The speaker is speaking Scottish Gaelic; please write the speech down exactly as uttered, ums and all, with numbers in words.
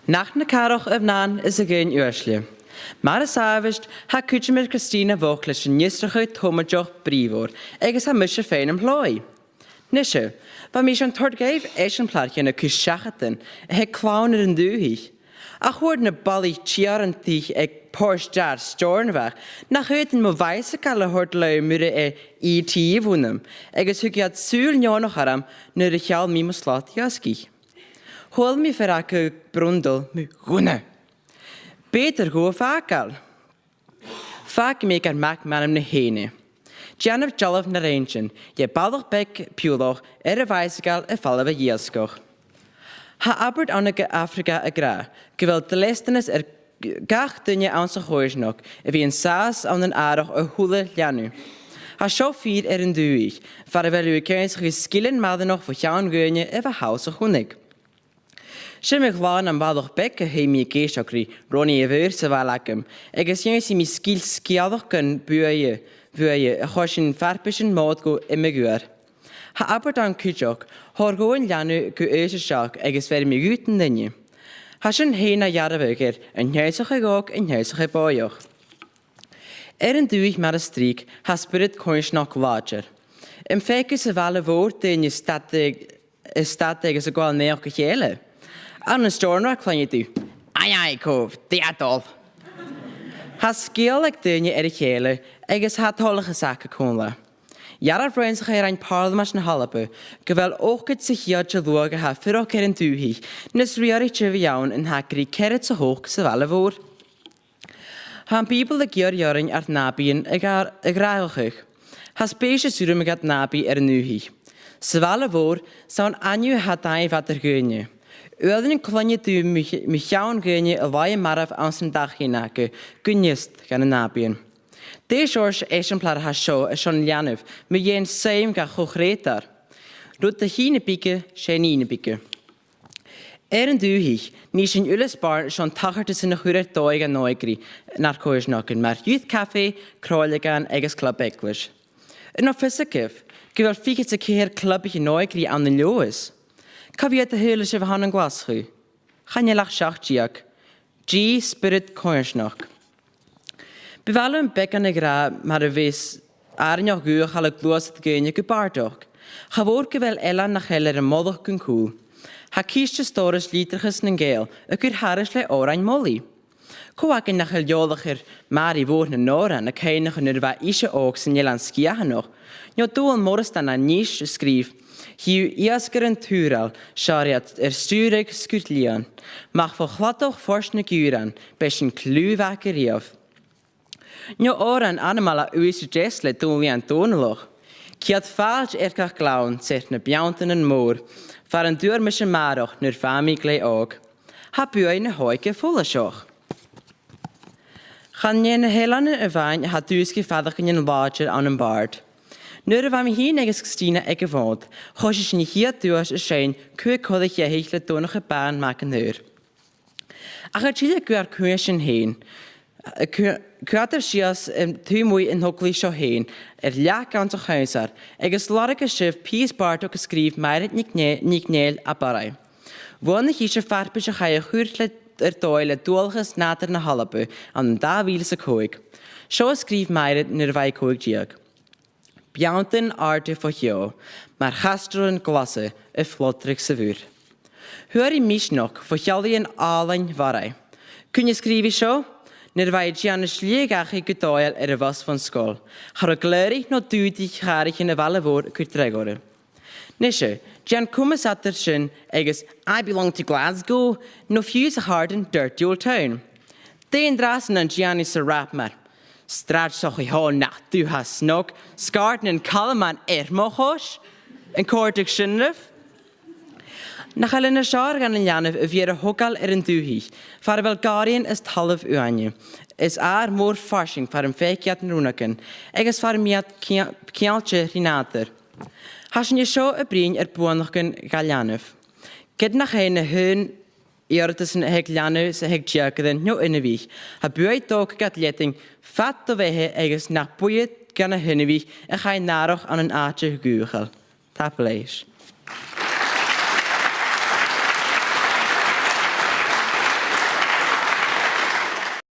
Nach na cathrach a mhnathan is a dhaoine uaisle. Mar as àbhaist, tha cuideam air Christina a' fuireach leis an fhiosrachadh tomhalach brìoghmhor, agus tha mise fhèin nam shlòigh. Nise, bha mise an toirt dhuibh eisimpleir dhen a' chùis seachadan a th' aig Clann air an dùthaich. Ach thuirt na balaich tèarainteach aig Port Steòrnabhagh nach fhaodainn mo bhaidhsagal a thoirt leam mura e E T a bh' annam, agus thug iad sùil neònach orm nuair a sheall mi mo slat-iasgaich. Chuala mi fear aca a' brundled mu ghunna. B' fheudar dhomh a dh'fhàgail. Fàgaidh mi gur mac m'anam na h-aonar. Dèanaibh dealbh nar n-inntinn, dhe bhalach beag piullach air a bhaidhsagal air falbh a dh'iasgach. Tha abairt ann an Afraga ag ràdh gu bheil dleastanas air gach duine anns a' choimhearsnachd a bhith an sàs ann an àrach a h-uile leanabh. Tha seo fìor air an dùthaich, far a bheil thu ag ionnsachadh sgilean maireannach bho chionn dhaoine a bha thu a' cuimhneachadh. 'S iomadh latha nam bhalach beag a tha mi ag èisteachd ri Ronnie a' Bhùirn sa bhaile agam, agus dh'ionnsaich mi sgil sgeulachdan buaidhe, buaidhe a choisinn farpaisean mòd gu iomadh uair. Tha abairt ann cuideachd, thoir dhomh an leanabh gu aois a seachd agus bheir mi dhut an duine. Tha sin fhèin na dhearbhadh air an t-ionnsachadh òg, an t-ionnsachadh bòidheach. Air an dùthaich mar as tric, tha spiorad coimhearsnachd làidir. Am faic thu sa bhaile mhòr daoine a' stad, a' stad agus a' gabhail naidheachd a chèile? Ann an Steòrnabhagh cluinnidh tu, "Aye, aye, còmh, dè tha dol?" Tha sgeul aig daoine air a chèile agus tha toileachas aca còmhla. Dhearbh rannsachadh a rinn Pàrlamaid na h-Alba gu bheil ochdad sa cheud de luchd a tha a' fuireach air an dùthaich nas riaraichte a bhith ann an taca ri ceathrad 's a h-ochd sa bhaile mhòr. Tha am Bìoball ag iarraidh oirnn ar nàbaidhean a ghr-, a ghràdhachadh. Tha spèis is urram aig nàbaidh air an dùthaich. Sa bhaile mhòr, 's ann ainneamh a tha dàimh eadar dhaoine. Uaireannan cluinnidh tu mu ch-, mu cheann dhaoine a laigh marbh anns an dachaighean aca gun fhiosta dha na nàbaidhean. Dè seòrsa eisimpleir a tha seo airson leanabh mu dheidhinn suim dha cho-chreutaireach? Rud a chì na bige, 's e nì na bige. Air an dùthaich, nì sinn uile spàirn airson tachartasan a chur air dòigh dhan òigridh nar coimhearsnachdan mar Youth Café, cròileagan agus club eaglais. An robh fios agaibh gu bheil fichead 's a ceithir clubaichean òigridh ann an Leòdhas? Cò mheud a shaoileas sibh a th' ann an Glaschu? Chan eil ach seachd deug. Dè spiorad coimhearsnachd? Bu mhath leam beagan a ràdh mar a bhios àrainneachd dhùthchail a' gluasad dhaoine gu bàrdachd. Cha mhòr gu bheil eilean nach eil air am molach gun cùl. Tha ciste stòras litreachas nan Gàidheal a' cur thairis le òrain mholaidh. Cò againn nach eil eòlach air Màiri Mhòr nan Òran a' cuimhneachadh nuair a bha ise òg san Eilean Sgitheanach, no Dòmhnall Moireasdan à Nis a' sgrìobhadh, "Chì thu iasgairean tùrail, 's iad air stiùireadh sgur lìon, ach fo chladach Phort na Giùrain, b' e sin cliù mhath gu riamh." No òran ainmeil à Uibhist a Deas le Dòmhnall Iain Dòmhnallach, "Ciad fàilte air gach gleann, 's air na beanntan mòr, far an d' fhuair mise a-màireach nuair a bha mi glè òg." Tha buaidh na h-òige follaiseach. Chan e na h-eileanan a-mhàin a tha dùsgadh faireachdainnean làidir ann am bàrd. Nuair a bha mi fhìn agus Christina aig a' Mhòd, choisich sinn a' chiad duais a' seinn Cùig Coille Cheithich le Donnchadh Bàn Mac an t-Saoir. Ach a' tilleadh gu ar cuaisean fhèin, cua-, cuiridh sinn sìos an taobh a-muigh an togalach seo fhèin, air leac anns a' choimhearsnachd, agus lorgaidh sibh pìos bàrdachd a sgrìobh Mairead Nic Nè-, Nic Nèill à Barraigh. Bhuannaich ise farpais a chaidh a chur le, air dòigh le Dualchas Nàdair na h-Alba ann an dà mhìle 's a còig. Seo a sgrìobh Mairead nuair a bha i còig deug. Beanntan àrda fo cheo, mar chastrolain glasa a' flodradh sa mhuir. Fhuair i misneachd fo sheallaidhean àlainn Bharraigh. Cuin a sgrìobh i seo? Nuair a bha i a' dèanamh slighe dhachaigh gu dòigheil air a' bhus bhon sgoil. Cha robh glèidhidh no dùdaich chàraichean a' bhaile mhòir a' cur dragh oirre. Nise, dèan coimeas eadar sin agus "I belong to Glasgow", no fiù 's a chàirdean "Dirty Old Town". Dè an-dràsta nan dèan i sa rap mar "Sràid 's a' Chois Thall nach d' fhuair snog, sgàirdeanan Calum air mo chois"? An còrdadh sin ribh? Nach eil e nas fheàrr dhan an leanabh a bhith air a thogail air an dùthaich, far a bheil gàrraidhean is talamh uaine, is adhar mòr farsaing far am faic iad na rionnagan, agus far am bi iad ceangailte ri nàdar? Tha sinn an seo a' bruidhinn air buannachdan dha leanabh. Ged nach e na h-aon iarrtasan a th' aig leanabh 's a th' aig deugairean no inbhich, tha buaidh dòcha gad leantainn fad do bheatha agus nach buidhe dha na h-inbhich a chaidh an àrach ann an àite dhùthchail. Tapadh leibh.